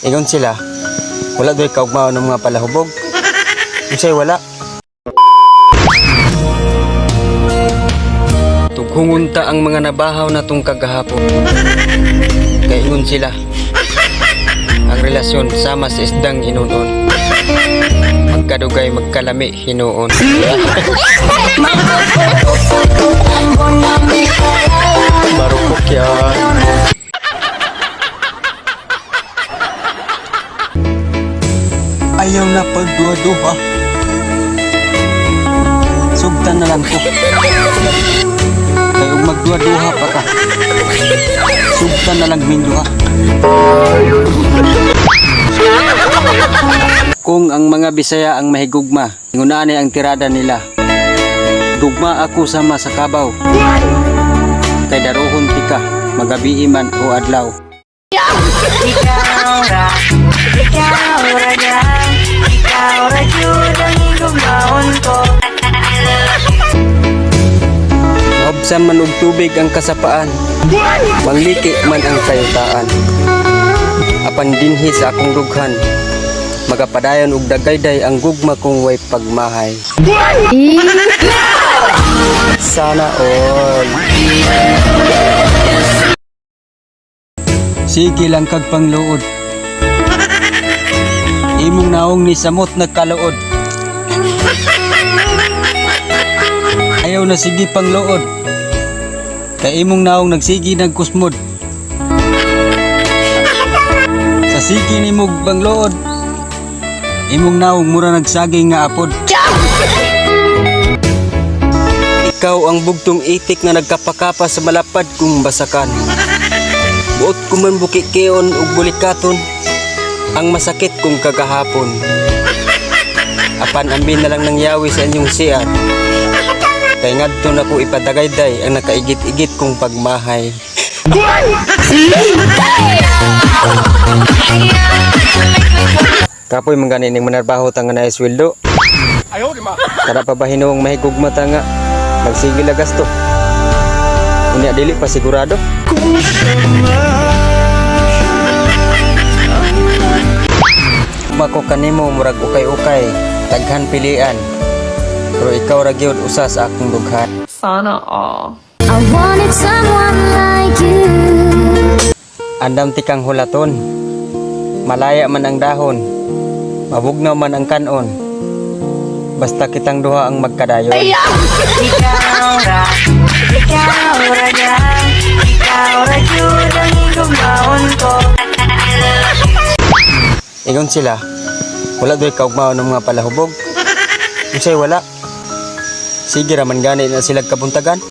Ingon sila, wala do'y kaugmaon ng mga palahubog. Unsay wala? Tughungon ta ang mga nabahaw na tong kagahapon. Kay ingon sila, ang relasyon sama sa isdang inunon. Magkadugay magkalami hinuon. Marupok yan. Ayaw na pagduha-duha. Sugtan na lang ko. Kay ug magduha-duha pa ka. Sugtan na lang minduha. Kung ang mga Bisaya ang mahigugma, ngunani ang tirada nila. Gugma ako sama sa kabaw. Kay daruhon tika, magabii man o adlaw. Ikaw ra, ikaw ra yan. Ikaw ra jud ang higugmaon ko. Maubsan man og tubig ang kasapaan. Mangliki man ang kayutaan. Apan dinhi sa akong dughan, magapadayon og dagayday ang gugma kong way pagmahay. Sana all. Sige lang kag pangluod. Imong naong ni samot nagkaluod. Ayaw na sige pangluod. Kay imong naong nagsigi nagkusmod. Sa sige nimog pangluod. Imong naong mura nagsaging nga apod. Ikaw ang bugtong itik nga nagkapakapa sa malapad kong basakan. Buot ko man bukikion ug bulikaton ang masakit kong kagahapon. Apan ambi na lang nang yawi sa inyong siat. Kay ngadto na ko ipadagayday ang nakaigit-igit kong pagmahay. Kapoy man gani ning manarbaho ta nga naay sweldo. Kada pa ba hinuong mahigugma ta nga magsige la gasto. Unya dili pa sigurado. Mako kanimo murag ukay-ukay, daghan pilian. Pero ikaw ra gyud usa sa akong dughan. Sana all. I wanted someone like you. Andam ti kang hulaton. Malaya man ang dahon. Mabugnaw man ang kanon. Basta kitang duha ang magkadayon. Ikaw ra, ikaw ra yan. Ikaw ra jud ang higugmaon ko. Ingon sila, wala do'y kaugmaon ng mga palahubog. Unsay wala? Sige ra man gani na sila kabuntagan.